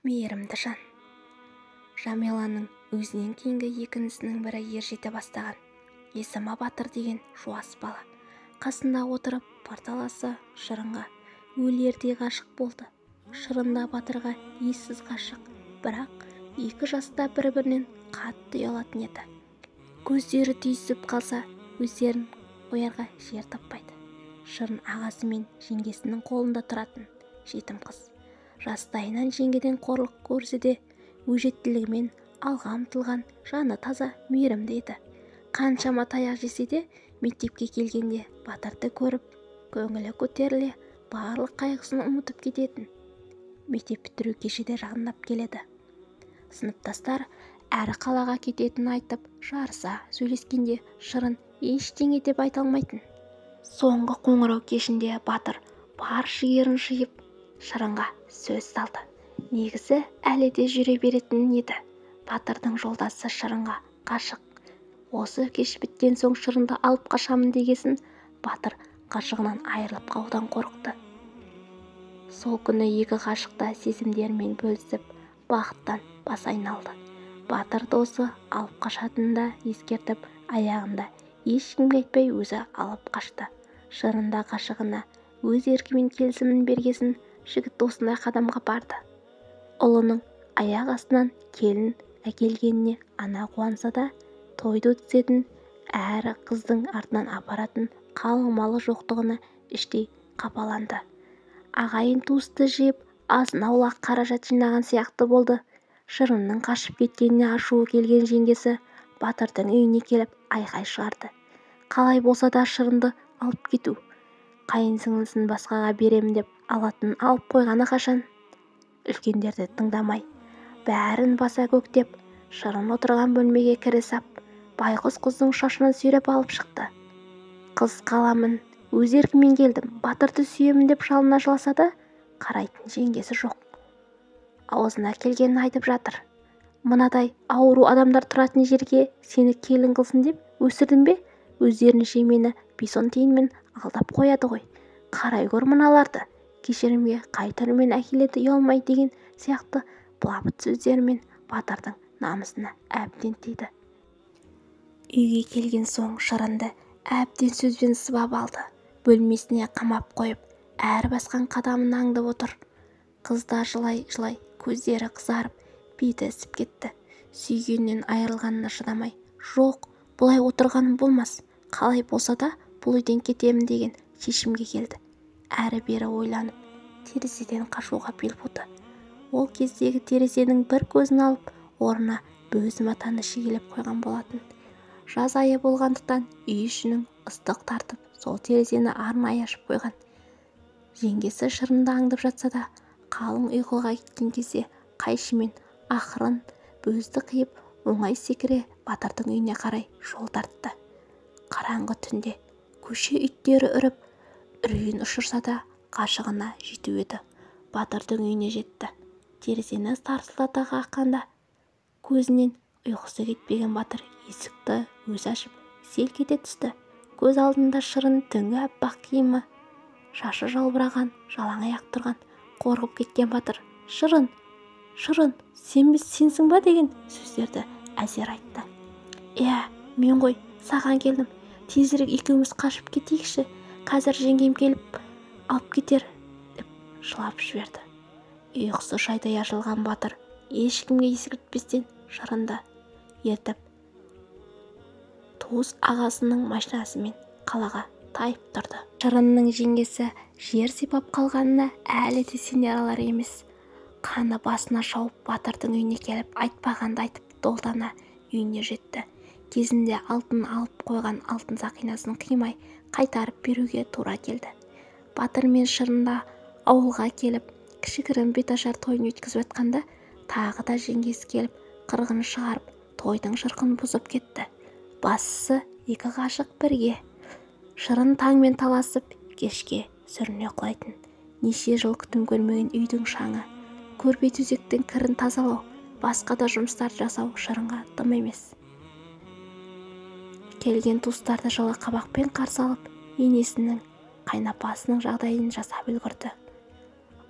Мейірімді жан. Жамиланың өзінен кейінгі екі інісінің бірі ержете бастаған. Есімі Батыр деген жуас бала. Қасында отырып парталасы Шырынға өлердей ғашық болды. Шырын да Батырға ессіз ғашық. Бірақ екі жаста бір-бірінен қатты ұялатын еді. Көздері түйісіп қалса, өздерін қоярға жер таппайды. Шырын ағасы мен жеңгесінің қолында тұратын жетім қыз. Жастайынан жеңгеден қорлық көрсе де, өжеттілігімен алға ұмтылған, жаны таза, мейірімді еді. Қаншама таяқ жесе де, мектепке келгенде Батырды көріп, көңілі көтеріле, барлық қайғысын ұмытып кететін. Мектеп бітіру кеші де жақындап келеді. Сыныптастар әрі қалаға кететінін айтып, жарыса сөйлескенде Шырын ештеңе деп айта алмайтын. Соңғы қоңырау кешінде Батыр бар жігерін жиып, Шырынға сөз салды. Негізі әлі де жүре беретін еді. Батырдың жолдасы Шырынға ғашық. Осы кеш біткен соң Шырынды алып қашамын дегесін, Батыр ғашығынан айырылып қалудан қорықты. Сол күні екі ғашық та сезімдерімен бөлісіп, бақыттан бас айналды. Батыр досы алып қашатынын да ескертіп, аяғында ешкімге айтпай өзі алып қашты. Шырын да ғашығына өз еркімен келісімін бергесін, жігіт осындай қадамға барды. Ұлының аяқ астынан келін әкелгеніне ана қуанса да, тойды өткізетін әрі қыздың артынан апаратын қалың малы жоқтығына іштей қапаланды. Ағайын туысты жиып, азын-аулақ қаражат жинаған сияқты болды. Шырынның қашып кеткеніне ашуы келген жеңгесі Батырдың үйіне келіп айқай шығарды. Қалай болса да Шырынды алып кету. Қайын сіңлісін басқаға беремін деп алатын алып қойғаны қашан? Үлкендерді тыңдамай, бәрін баса көктеп, Шырын отырған бөлмеге кіре сап, байғұс қыздың шашынан сүйреп алып шықты. Қыз қаламын, өз еркіммен келдім, Батырды сүйемін деп жалына жыласа да, қарайтын жеңгесі жоқ. Аузына келгенін айтып жатыр. Мынадай ауру адамдар тұратын жерге сені келін қылсын деп өсірдім бе? Өздерінше мені бес-он тиынмен алдап қояды ғой. Қарай көр мыналарды, кешірімге қай түрімен әкеледі ұялмай деген сияқты былапыт сөздерімен Батырдың намысына әбден тиді. Үйге келген соң Шырынды әбден сөзбен сыбап алды. Бөлмесіне қамап қойып, әр басқан қадамын аңдып отыр. Қыз да жылай-жылай көздері қызарып, беті ісіп кетті. Сүйгенінен айырылғанына шыдамай, жоқ, бұлай отырғаным болмас, қалай болса да бұл үйден кетемін деген шешімге келді. Әрі-бері ойланып, терезеден қашуға бел буды. Ол кездегі терезенің бір көзін алып, орнына бөз матаны шегелеп қойған болатын. Жаз айы болғандықтан үй ішінің ыстық тартып, сол терезені арнайы ашып қойған. Жеңгесі Шырынды аңдып жатса да, қалың ұйқыға кеткен кезде қайшымен ақырын бөзді қиып, оңай секіре Батырдың үйіне қарай жол тартты. Қараңғы түнде көше иттері үріп, үрейін ұшырса да ғашығына жету еді. Батырдың үйіне жетті. Терезені тарсылдата қаққанда көзінен ұйқысы кетпеген Батыр есікті өзі ашып, селк ете түсті. Көз алдында Шырын түнгі аппақ киімі, шашы жалбыраған, жалаң аяқ тұрған. Қорқып кеткен Батыр, Шырын, Шырын, сен сенсің ба деген сөздерді әзер айтты. Иә, мен ғой, саған келдім. Тезірек екеуміз қашып кетейікші, қазір жеңгем келіп алып кетер, деп жылап жіберді. Ұйқысы шайдай ашылған Батыр ешкімге ескертпестен Шырынды ертіп, туыс ағасының машинасымен қалаға тайып тұрды. Шырынның жеңгесі жер сипап қалғанына әлі де сене алар емес. Қаны басына шауып, Батырдың үйіне келіп, айтпағанды айтып, долдана үйіне жетті. Кезінде алтын алып қойған алтын сақинасын қимай қайтарып беруге тура келді. Батыр мен Шырында ауылға келіп, кішігірім беташар тойын өткізіп жатқанда, тағы да жеңгесі келіп, қырғын шығарып, тойдың шырқын бұзып кетті. Бастысы екі ғашық бірге. Шырын таңмен таласып, кешке сүріне құлайтын. Неше жыл күтім көрмеген үйдің шаңы, көрпе төсектің кірін тазалау, басқа да жұмыстар жасау Шырынға дым емес. Келген туыстарды жылы қабақпен қарсы алып, енесінің, қайнапасының жағдайын жасап үлгерді.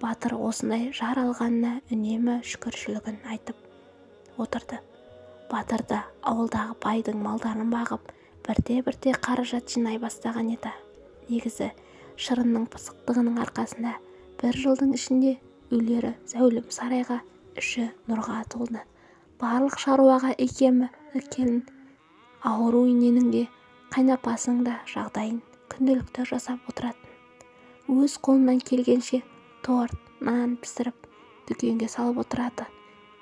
Батыр осындай жар алғанына үнемі шүкіршілігін айтып отырды. Батыр да ауылдағы байдың малдарын бағып, бірте-бірте қаражат жинай бастаған еді. Негізі Шырынның пысықтығының арқасында бір жылдың ішінде үйлері зәулім сарайға, іші нұрға толды. Барлық шаруаға икемі келін, ауру ененің де, қайнапасының да жағдайын күнделікті жасап отыратын. Өз қолынан келгенше торт, нан пісіріп, дүкенге салып отырады.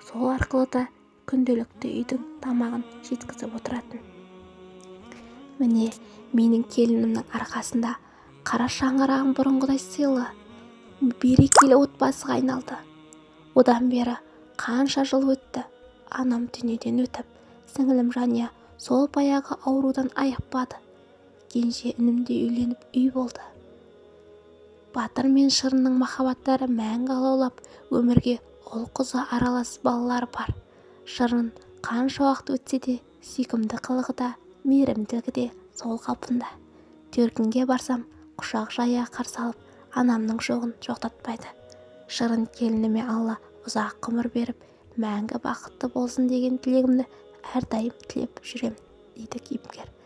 Сол арқылы да күнделікті үйдің тамағын жеткізіп отыратын. Міне, менің келінімнің арқасында қара шаңырағым бұрынғыдай сыйлы, берекелі отбасыға айналды. Одан бері қанша жыл өтті, анам дүниеден өтіп, сіңілім Жания сол баяғы аурудан айықпады. Кенже інім де үйленіп үй болды. Батыр мен Шырынның махаббаттары мәңгі алаулап, өмірге ұл-қызы аралас балалары бар. Шырын қанша уақыт өтсе де сүйкімді қылығы да, мейірімділігі де сол қалпында. Төркінге барсам, құшақ жая қарсы алып, анамның жоғын жоқтатпайды. Шырын келініме Алла ұзақ ғұмыр беріп, мәңгі бақытты болсын деген тілегімді әрдайым тілеп жүремін, дейді кейіпкер.